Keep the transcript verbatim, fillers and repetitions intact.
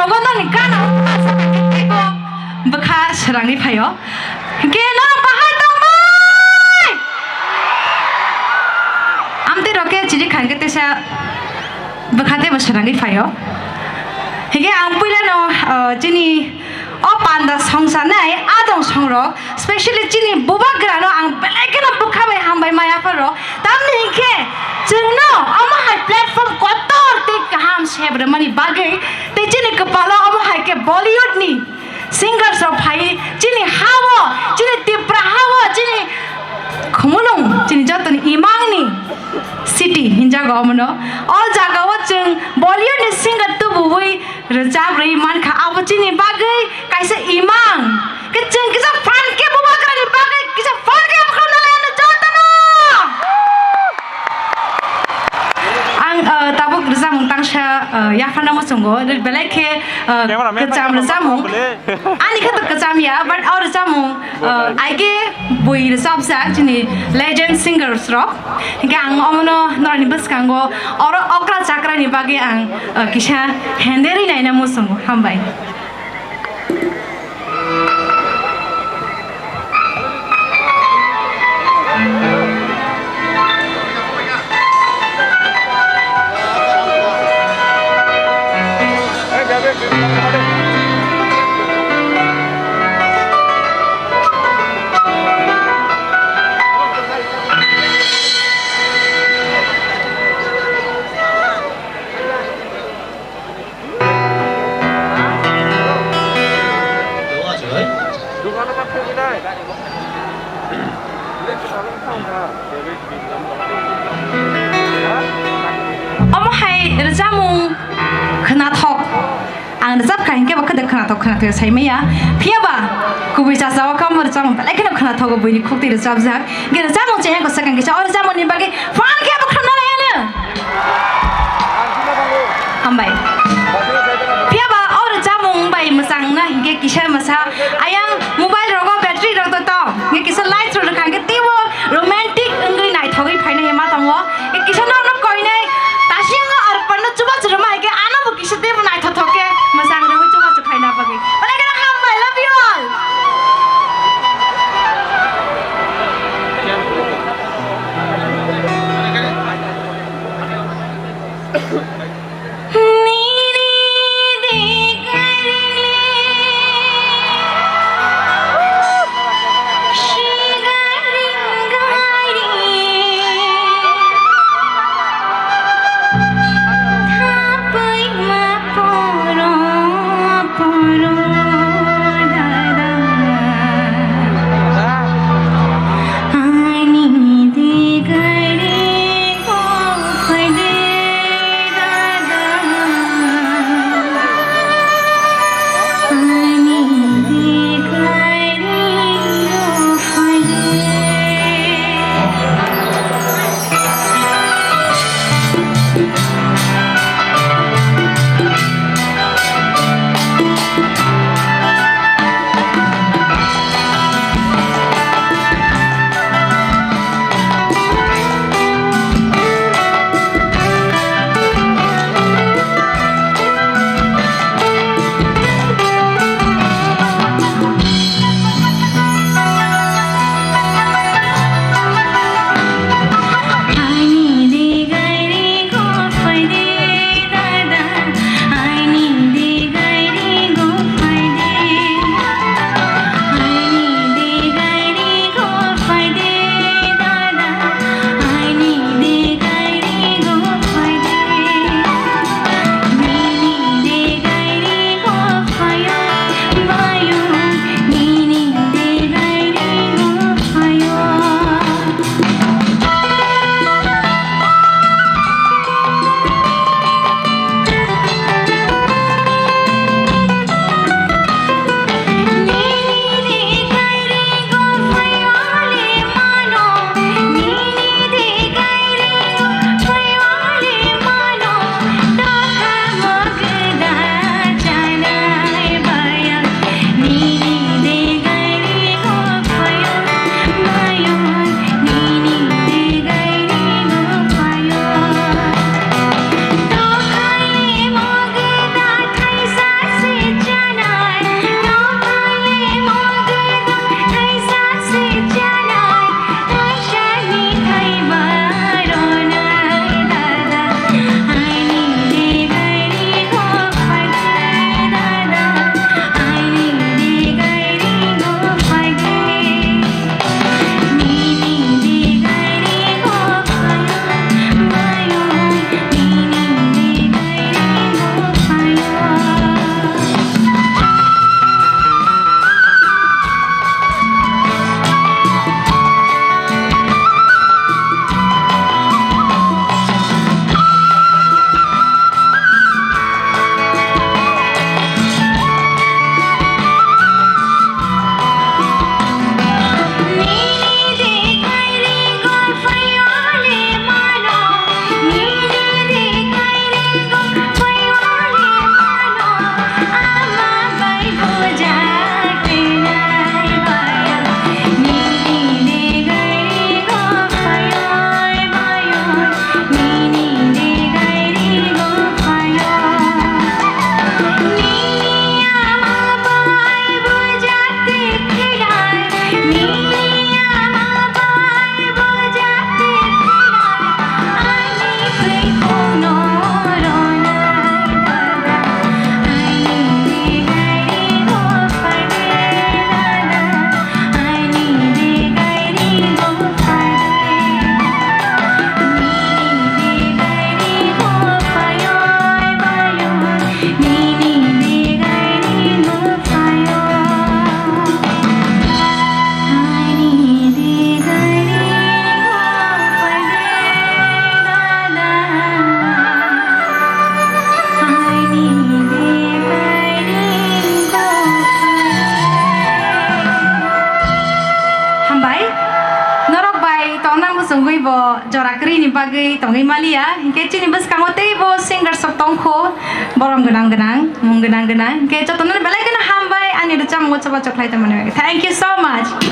Bono ni gana o bwkha swrangwi phaio. Hinkhe norok bahai tongbai? Amtwi rok khe chini khan khe teisa bwkha teibo swrangwi phaio. Hinkhe ang puilano, uh, chini o panda songsa nai adong songrok, specially chini bubagrano ang belai kheno bwkha bai hambai maya pharo. Tamni hinkhe chwngno omo hai platform kotor tei kaham sep rwmani bagwi tei chini kwpalo omo hai khe Bollywood ni singers rok phai chini ha-o, chini Tipra ha-o, chini Khumulwng, chini jotoni imangni city hinjago omono. O jagao chwng Bollywood ni singer tubuwi rwchap rwi mankha, abo chini bagwi kaisa imang. Khe chwng kisa phan khe bubagrani bagwi kisa phan khe bukhum nalai ano jotono. Ang, uh, tabuk rwchapmung tangsa, uh, yapharna muchungo, belai khe, uh, kwcham rwchapmung. Ani khe to kwcham ya, but o rwchapmung, uh, aike bui rwchapjak chini legend singers rok. Hinkhe ang omono norokni bwskango oro okra chakrani bagwi ang, uh, kisa henderwi naina muchungo. Hambai. Omo hai rwchapmung khwnathok. Ang rwchapkha hinkhe bo khwdwk khwnathok khwnathok sai maya. Phiya ba kubui chachao khe omo rwchapmung belai kheno khwnathok buini khuk twi rwchapjak. Hinkhe rwchapmung chaya kwchakang kisa o rwchapmungni bagwi phan khe bo khwna nai ano. Hambai. Phiya ba o rwchapmung bai mwchang na hinkhe kisa masa ayang mobile rogo battery rok to to hinkhe kisa light rok rwkha hinkhe teibo romantic wngwi naithogwi phaina hima tongo. Hinkhe kisa norokno koinai tasingo arpano chubachu rwma hinkhe ano bo kisa teibo naithothokkhe mwchang rwgwi chubachu khaina bagwi. Belai kheno hambai, love you all. Nang bwswngwi bo jora kwrwini bagwi tongwi maliya. Hinkhe chini bwskango teibo singers rok tongkho. Borom gwnang gwnang, mung gwnang gwnang. Hinkhe jotono belai kheno hambai ani rwchapmung choba choklai tongmani bagwi. Thank you so much.